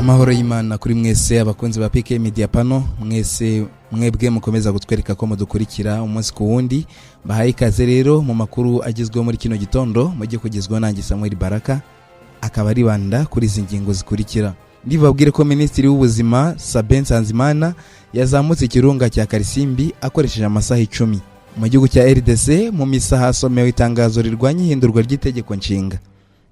Amahoro y'Imana kuri mwese, abakunzi ba PK Media Pano mwese, mwebwe mukomeza kutwereka ko mudukurikira umunsi ku wundi. Bahaye ikaze rero mu makuru agezweho muri kino gitondo, mujye kugezwaho nanjye Samuel Baraka, akaba aribanda kuri izi ngingo zikurikira. Ndibabwire ko Minisitiri w'Ubuzima Sabin Nsanzimana yazamutse ikirunga cya Karisimbi akoresheje amasaha 10. Mu gihugu cya RDC, mu misa hasomewe itangazo rirwanya ihindurwa ry'itegeko nshinga.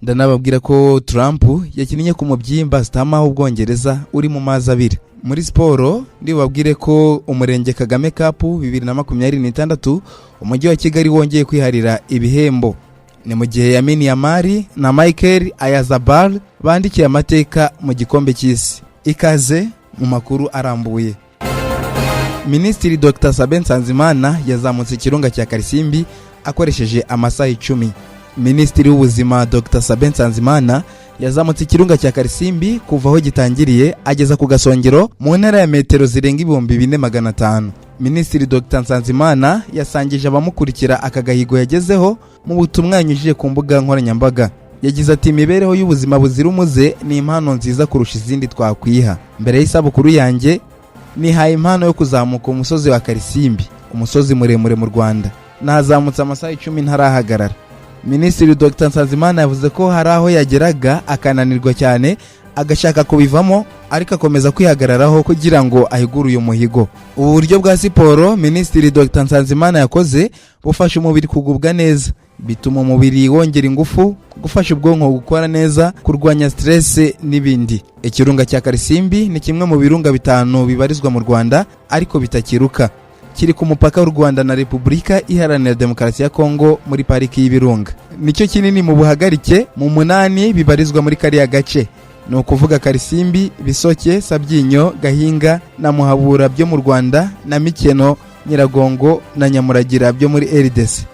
Ndanababwira ko Trump yakinnye ku mubyimba Starmer w'Ubwongereza uri mu mazi abiri. Muri siporo, ndibabwire ko Umurenge Kagame Cup 2026, Umujyi wa Kigali wongeye kwiharira ibihembo. Ni mu gihe Lamine Yamal na Mikel Oyarzabal bandikiye amateka mu gikombe cy'isi. Ikaze mu makuru arambuye. Minisitiri Dr Sabin Nsanzimana yazamutse ikirunga cya Karisimbi akoresheje amasaha 10. Minisitiri w'Ubuzima Dr Sabin Nsanzimana yazamutse ikirunga cya Karisimbi kuva aho gitangiriye ageza ku gasongero mu ntera ya metero zirenga 4500. Minisitiri Dr Nsanzimana yasangije abamukurikira aka gahigo yagezeho mu butumwa yanyujije ku mbuga nkoranyambaga. Yagize ati: "Imibereho y'ubuzima buzira umuze ni impano nziza kurusha izindi twakwiha. Mbere y'isabukuru yanjye, nihaye impano yo kuzamuka umusozi wa Karisimbi, umusozi muremure mu Rwanda. Nazamutse amasaha 10 ntarahagarara." Minisitiri Dr Nsanzimana yavuze ko hari aho yageraga akananirwa cyane, agashaka kubivamo, ariko akomeza kwihagararaho kugira ngo ahigure uyu muhigo. Ubu buryo bwa siporo Minisitiri Dr Nsanzimana yakoze bufasha umubiri kugubwa neza, bituma umubiri wongera ingufu, gufasha ubwonko gukora neza, kurwanya stress n'ibindi. Ikirunga cya Karisimbi ni kimwe mu birunga bitanu bibarizwa mu Rwanda ariko bitakiruka. Kiri ku mupaka w'u Rwanda na Repubulika Iharanira Demokarasi ya Kongo muri Pariki y'Ibirunga. Nicyo kinini mu buhagarike mu munani bibarizwa muri kariya gace, ni ukuvuga Karisimbi, Bisoke, Sabyinyo, Gahinga na Muhabura byo mu Rwanda na Mikeno, Nyiragongo na Nyamuragira byo muri RDC.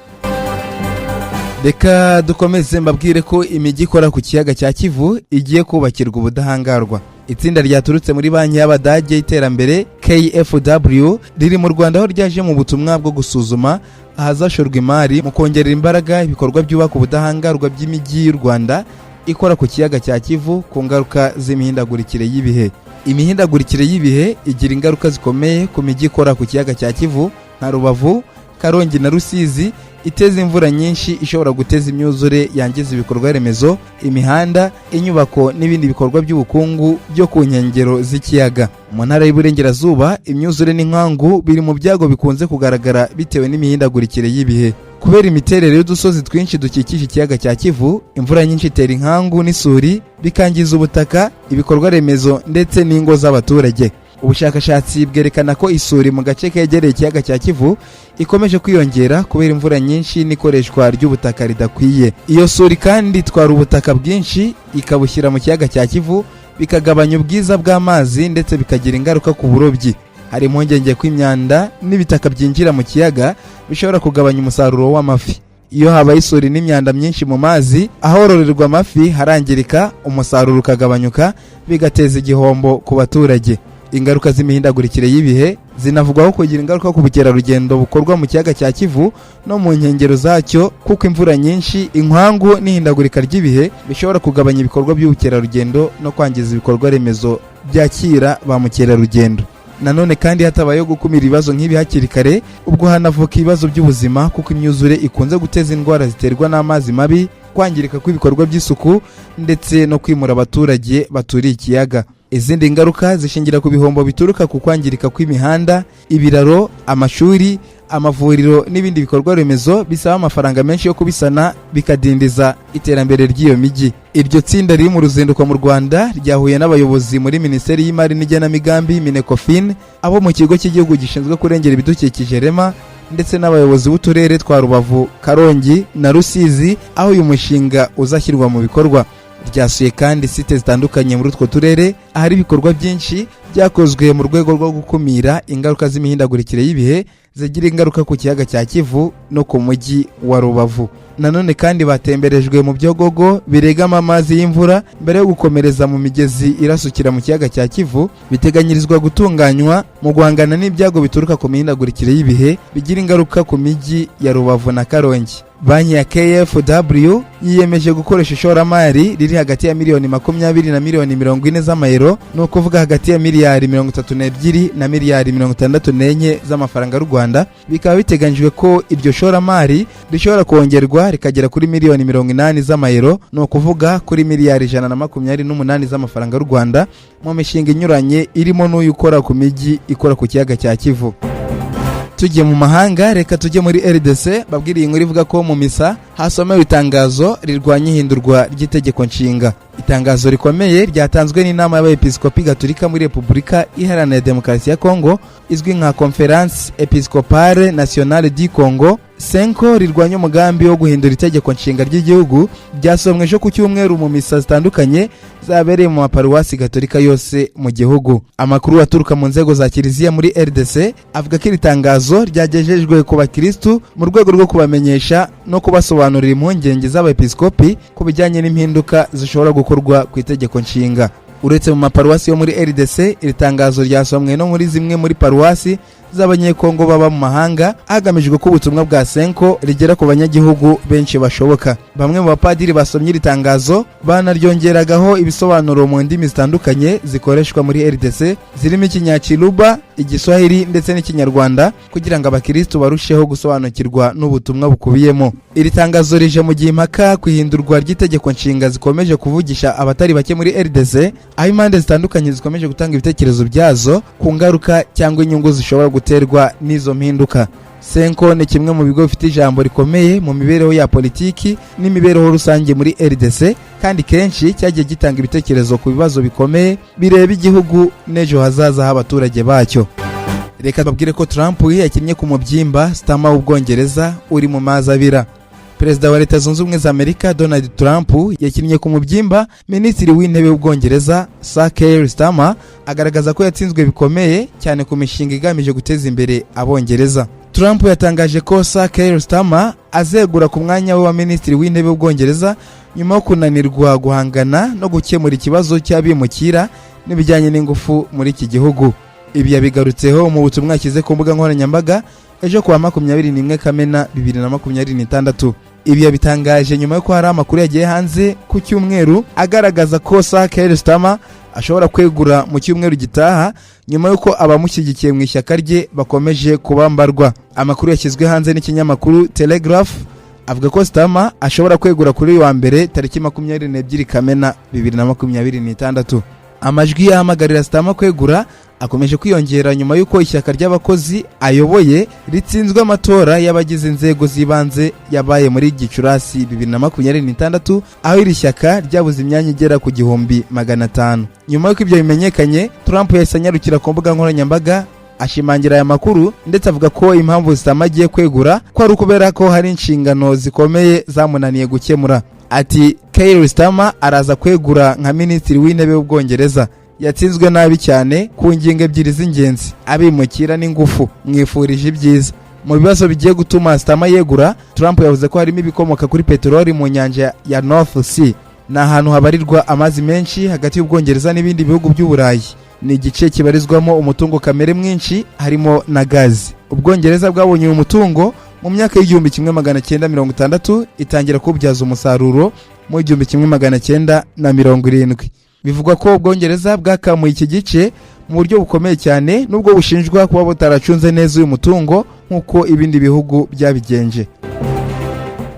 Reka dukomeze mbabwire ko imijyi ikora ku kiyaga cya Kivu igiye kubakirwa ubudahangarwa. Itsinda ryaturutse muri Banki y'Abadage y'Iterambere KfW riri mu Rwanda, aho ryaje mu butumwa bwo gusuzuma ahazashorwa imari mu kongerera imbaraga ibikorwa byubaka ubudahangarwa by'imijyi y'u Rwanda ikora ku kiyaga cya Kivu ku ngaruka z'imihindagurikire y'ibihe. Imihindagurikire y'ibihe igira ingaruka zikomeye ku mijyi ikora ku kiyaga cya Kivu nka Rubavu, Karongi na Rusizi. Iteza imvura nyinshi ishobora guteza imyuzure yangiza ibikorwa remezo, imihanda, inyubako n'ibindi bikorwa by'ubukungu byo ku nkengero z'ikiyaga. Mu Ntara y'Iburengerazuba, imyuzure n'inkangu biri mu byago bikunze kugaragara bitewe n'imihindagurikire y'ibihe. Kubera imiterere y'udusozi twinshi dukikije ikiyaga cya Kivu, imvura nyinshi itera inkangu n'isuri, bikangiza ubutaka, ibikorwa remezo ndetse n'ingo z'abaturage. Ubushakashatsi bwerekana ko isuri mu gace kegereye ikiyaga cya Kivu ikomeje kwiyongera kubera imvura nyinshi n'ikoreshwa ry'ubutaka ridakwiye. Iyo suri kandi itwara ubutaka bwinshi ikabushyira mu kiyaga cya Kivu, bikagabanya ubwiza bw'amazi ndetse bikagira ingaruka ku burobyi. Hari impungenge ko imyanda n'ibitaka byinjira mu kiyaga bishobora kugabanya umusaruro w'amafi. Iyo habaye isuri n'imyanda myinshi mu mazi, ahororerwa amafi harangirika, umusaruro ukagabanyuka, bigateza igihombo ku baturage. Ingaruka z'imihindagurikire y'ibihe zinavugwaho kugira ingaruka ku bukerarugendo bukorwa mu kiyaga cya Kivu no mu nkengero zacyo, kuko imvura nyinshi, inkangu n'ihindagurika ry'ibihe bishobora kugabanya ibikorwa by'ubukerarugendo no kwangiza ibikorwa remezo byakira ba mukerarugendo. Nanone kandi, hatabayeho gukumira ibibazo nk'ibi hakiri kare, ubwo hanavuka ibibazo by'ubuzima, kuko imyuzure ikunze guteza indwara ziterwa n'amazi mabi, kwangirika kw'ibikorwa by'isuku ndetse no kwimura abaturage baturiye ikiyaga. Izindi ngaruka zishingira ku bihombo bituruka ku kwangirika kw'imihanda, ibiraro, amashuri, amavuriro n'ibindi bikorwa remezo bisaba amafaranga menshi yo kubisana, bikadindiza iterambere ry'iyo mijyi. Iryo tsinda riri mu ruzinduko mu Rwanda ryahuye n'abayobozi muri Minisiteri y'Imari n'Igenamigambi, MINECOFIN, abo mu Kigo cy'Igihugu gishinzwe kurengera Ibidukikije, REMA, ndetse n'abayobozi b'uturere twa Rubavu, Karongi na Rusizi aho uyu mushinga uzashyirwa mu bikorwa. Ryasuye kandi site zitandukanye muri utwo turere ahari ibikorwa byinshi byakozwe mu rwego rwo gukumira ingaruka z'imihindagurikire y'ibihe zigira ingaruka ku kiyaga cya Kivu no ku mujyi wa Rubavu. Nanone kandi batemberejwe mu byogogo biregama amazi y'imvura mbere yo gukomereza mu migezi irasukira mu kiyaga cya Kivu biteganyirizwa gutunganywa. Mu guhangana n'ibyago bituruka ku mihindagurikire y'ibihe bigira ingaruka ku mijyi ya Rubavu na Karongi, banki ya KfW yiyemeje gukoresha ishoramari riri hagati ya miliyoni 20 na miliyoni 40 z'amayero, ni ukuvuga hagati ya miliyari 32 na miliyari 64 z'amafaranga y'u Rwanda. Bikaba biteganyijwe ko iryo shoramari rishobora kongerwa rikagera kuri miliyoni 80 z'amayero, ni ukuvuga kuri miliyari 128 z'amafaranga y'u Rwanda, mu mishinga inyuranye irimo n'uyu ukora ku mijyi ikora ku kiyaga cya Kivu. Tugiye mu mahanga, reka tujye muri RDC. Babwira iyi nkuru ivuga ko mu misa hasomewe itangazo rirwanya ihindurwa ry'itegeko nshinga. Itangazo rikomeye ryatanzwe n'inama y'Abepiskopi Gatolika muri Repubulika Iharanira Demokarasi ya Kongo, izwi nka Conférence Épiscopale Nationale du Congo, CENCO, rirwanya umugambi wo guhindura itegeko nshinga ry'igihugu, ryasomwe ejo ku cyumweru mu misa zitandukanye zabereye mu maparuwasi gatolika yose mu gihugu. Amakuru aturuka mu nzego za kiliziya muri RDC avuga ko iri tangazo ryagejejwe ku bakirisitu mu rwego rwo kubamenyesha no kubasobanurira impungenge z'abepiskopi ku bijyanye n'impinduka zishobora gukorwa ku itegeko nshinga. Uretse mu maparuwasi yo muri RDC, iri tangazo ryasomwe no muri zimwe muri paruwasi z'Abanyekongo baba mu mahanga, hagamijwe ko ubutumwa bwa CENCO rigera ku banyagihugu benshi bashoboka. Bamwe mu bapadiri basomye iri tangazo banaryongeragaho ibisobanuro mu ndimi zitandukanye zikoreshwa muri RDC, zirimo Ikinyakiruba, Igiswahili ndetse n'Ikinyarwanda, kugira ngo abakirisitu barusheho gusobanukirwa n'ubutumwa bukubiyemo. Iri tangazo rije mu gihe impaka ku ihindurwa ry'itegeko nshinga zikomeje kuvugisha abatari bake muri RDC, aho impande zitandukanye zikomeje gutanga ibitekerezo byazo ku ngaruka cyangwa inyungu zishobora guterwa n'izo mpinduka. CENCO ni kimwe mu bigo bifite ijambo rikomeye mu mibereho ya politiki n'imibereho rusange muri RDC, kandi kenshi cyagiye gitanga ibitekerezo ku bibazo bikomeye bireba igihugu n'ejo hazaza h'abaturage bacyo. Reka babwire ko Trump yakinnye ku mubyimba Starmer w'Ubwongereza uri mu mazi abira. Perezida wa Leta Zunze Ubumwe za Amerika Donald Trump yakinnye ku mubyimba Minisitiri w'Intebe w'Ubwongereza Sir Keir Starmer, agaragaza ko yatsinzwe bikomeye cyane ku mishinga igamije guteza imbere Abongereza. Trump yatangaje ko Sir Keir Starmer azegura ku mwanya we wa Minisitiri w'Intebe w'Ubwongereza nyuma yo kunanirwa guhangana no gukemura ikibazo cy'abimukira n'ibijyanye n'ingufu muri iki gihugu. Ibi yabigarutseho mu butumwa yashyize ku mbuga nkoranyambaga ejo kuwa 21 Kamena 2026. Ibi yabitangaje nyuma y'uko hari amakuru yagiye hanze ku cyumweru agaragaza ko Sir Keir Starmer ashobora kwegura mu cyumweru gitaha, nyuma y'uko abamushyigikiye mu ishyaka rye bakomeje kubambarwa. Amakuru yashyizwe hanze n'ikinyamakuru Telegraph avuga ko Starmer ashobora kwegura kuri uyu wa mbere tariki 22 Kamena 2026. Amajwi yahamagarira Starmer kwegura akomeje kwiyongera nyuma y'uko ishyaka ry'abakozi ayoboye ritsinzwe amatora y'abagize inzego z'ibanze yabaye muri Gicurasi 2026, aho iri shyaka ryabuze imyanya igera ku 1500. Nyuma y'uko ibyo bimenyekanye, Trump yahise anyarukira ku mbuga nkoranyambaga ashimangira aya makuru, ndetse avuga ko impamvu Starmer agiye kwegura ko ari ukubera ko hari inshingano zikomeye zamunaniye gukemura. Ati: "Keir Starmer araza kwegura nka Minisitiri w'Intebe w'Ubwongereza. Yatsinzwe nabi cyane ku ngingo ebyiri z'ingenzi, abimukira n'ingufu. Mwifurije ibyiza." Mu bibazo bigiye gutuma Starmer yegura, Trump yavuze ko harimo ibikomoka kuri peteroli mu nyanja ya North Sea. Ni ahantu habarirwa amazi menshi hagati y'Ubwongereza n'ibindi bihugu by'Uburayi. Ni igice kibarizwamo umutungo kamere mwinshi, harimo na gazi. Ubwongereza bwabonye uyu mutungo mu myaka y'1960, itangira kuwubyaza umusaruro mu 1970. Bivugwa ko Ubwongereza bwakamuye iki gice mu buryo bukomeye cyane, nubwo bushinjwa kuba butaracunze neza uyu mutungo nk'uko ibindi bihugu byabigenje.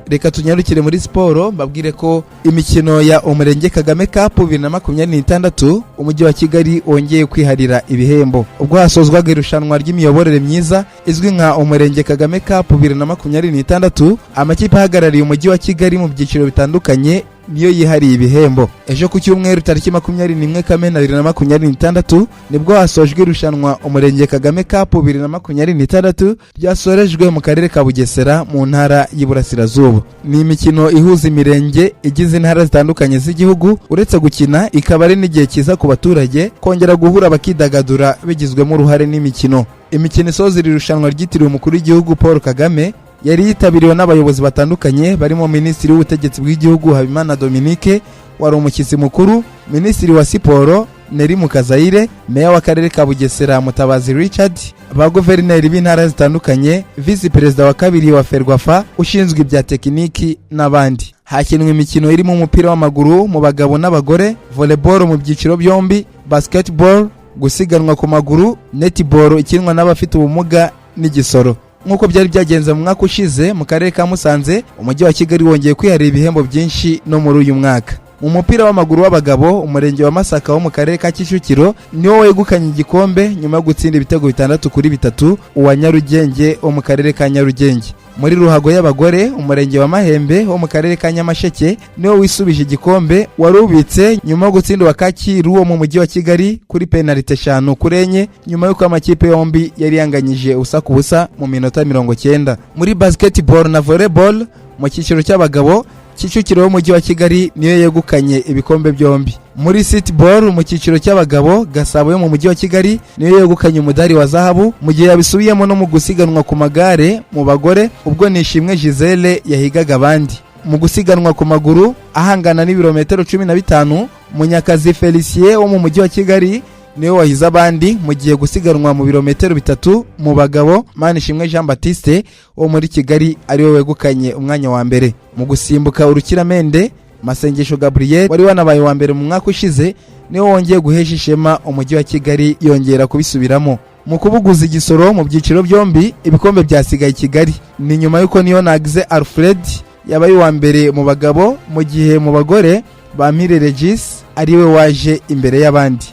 Reka tunyarukire muri siporo, mbabwire ko imikino ya Umurenge Kagame Cup 2026, Umujyi wa Kigali wongeye kwiharira ibihembo. Ubwo hasozwaga irushanwa ry'imiyoborere myiza izwi nka Umurenge Kagame Cup 2026, amakipe ahagarariye Umujyi wa Kigali mu byiciro bitandukanye niyo yihariye ibihembo. Ejo ku cyumweru tariki 21 Kamena 2026 nibwo hasojwe irushanwa Umurenge Kagame Cup 2026, ryasorejwe mu Karere ka Bugesera mu Ntara y'Iburasirazuba. Ni imikino ihuza imirenge igize intara zitandukanye z'igihugu. Uretse gukina, ikaba ari n'igihe cyiza ku baturage kongera guhura bakidagadura bigizwemo uruhare n'imikino. Imikino isoza iri rushanwa ryitiriwe Umukuru w'Igihugu Paul Kagame yari yitabiriwe n'abayobozi batandukanye, barimo Minisitiri w'Ubutegetsi bw'Igihugu Habimana Dominique wari umushyitsi mukuru, Minisitiri wa Siporo Nelly Mukazayire, meya w'akarere ka Bugesera Mutabazi Richard, ba guverineri b'intara zitandukanye, visi perezida wa kabiri wa FERWAFA ushinzwe ibya tekiniki n'abandi. Hakinwe imikino irimo umupira w'amaguru mu bagabo n'abagore, volleyball mu byiciro byombi, basketball, gusiganwa ku maguru, netball ikinwa n'abafite ubumuga n'igisoro. Nk'uko byari byagenze mu mwaka ushize mu karere ka Musanze, umujyi wa Kigali wongeye kwiharira ibihembo byinshi no muri uyu mwaka. Mu mupira w'amaguru w'abagabo, umurenge wa Masaka wo mu karere ka Kicukiro niwo wegukanye igikombe nyuma yo gutsinda ibitego 6-3 uwa Nyarugenge wo mu karere ka Nyarugenge. Muri ruhago y'abagore, umurenge wa Mahembe wo mu karere ka Nyamasheke niwo wisubije igikombe wari ubitse nyuma yo gutsinda uwa Kacyiru wo mu mujyi wa Kigali kuri penalite 5-4, nyuma y'uko amakipe yombi yari yanganyije 0-0 mu minota 90. Muri basketball na volleyball mu cyiciro cy'abagabo, Kicukiro w'umujyi wa Kigali niyo yegukanye ibikombe byombi. Muri sitball mu cyiciro cy'abagabo, Gasabo yo mu mujyi wa Kigali niyo yegukanye umudari wa zahabu, mu gihe yabisubiyemo no mu gusiganwa ku magare mu bagore, ubwo Nishimwe Gisele yahigaga abandi. Mu gusiganwa ku maguru ahangana n'ibirometero 15, Munyakazi Felicien wo mu mujyi wa Kigali niwe wahize abandi, mu gihe gusiganwa mu birometero 3 mu bagabo, Manishimwe Jean Baptiste wo muri Kigali ariwe wegukanye umwanya wa mbere. Mu gusimbuka urukiramende, Masengesho Gabriel wari wanabaye wa mbere mu mwaka ushize niwe wongeye guhesha ishema umujyi wa Kigali, yongera kubisubiramo. Mu kubuguza igisoro mu byiciro byombi, ibikombe byasigaye i Kigali. Ni nyuma y'uko Niyonagize Alfred yabaye uwa mbere mu bagabo, mu gihe mu bagore Bampire Regis ariwe waje imbere y'abandi.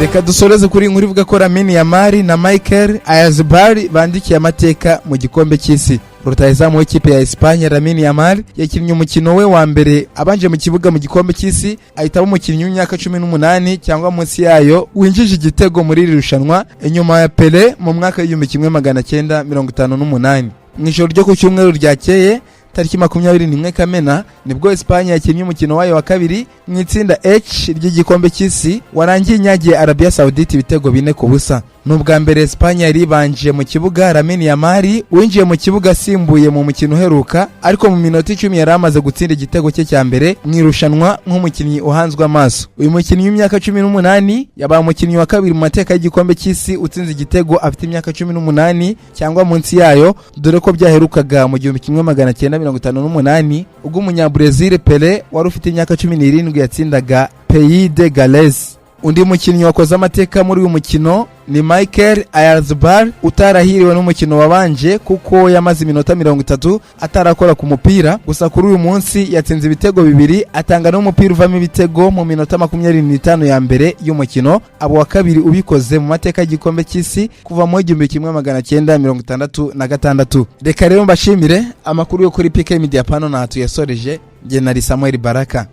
Reka dusoreze kuri inkuru ivuga ko Lamine Yamal na Mikel Oyarzabal bandikiye amateka mu gikombe cy'isi. Rutahizamu w'ikipe ya Espagne Lamine Yamal yakinnye umukino we wa mbere abanje mu kibuga mu gikombe cy'isi, ahita aba umukinnyi w'imyaka 18 cyangwa munsi yayo winjije igitego muri iri rushanwa, inyuma ya Pele mu mwaka w'1958. Mu ijoro ryo ku cyumweru ryakeye, tariki 21 Kamena, nibwo Espagne yakinnye umukino wayo wa kabiri mu itsinda H ry'igikombe cy'isi, warangiye inyagiye Arabia Saudite ibitego 4-0. Ni ubwa mbere Espagne yari ibanje mu kibuga Lamine Yamal winjiye mu kibuga asimbuye mu mukino uheruka, ariko mu minota 10 yari amaze gutsinda igitego cye cya mbere mu irushanwa nk'umukinnyi uhanzwe amaso. Uyu mukinnyi w'imyaka 18 yabaye umukinnyi wa kabiri mu mateka y'igikombe cy'isi utsinze igitego afite imyaka 18 cyangwa munsi yayo, dore ko byaherukaga mu 1958, ubwo umunyabrezil Pele wari ufite imyaka 17 yatsindaga Pays de Galles. Undi mukinnyi wakoze amateka muri uyu mukino ni Mikel Oyarzabal, utarahiriwe n'umukino wabanje kuko yamaze iminota 30 atarakora ku mupira. Gusa kuri uyu munsi yatsinze ibitego bibiri, atanga n'umupira uvamo ibitego mu minota 25 ya mbere y'umukino, abo wa kabiri ubikoze mu mateka y'igikombe cy'isi kuva mu 1966. Reka rero mbashimire. Amakuru yo kuri PK Media pano ntaho tuyasoreje. Njye nari Samuel Baraka.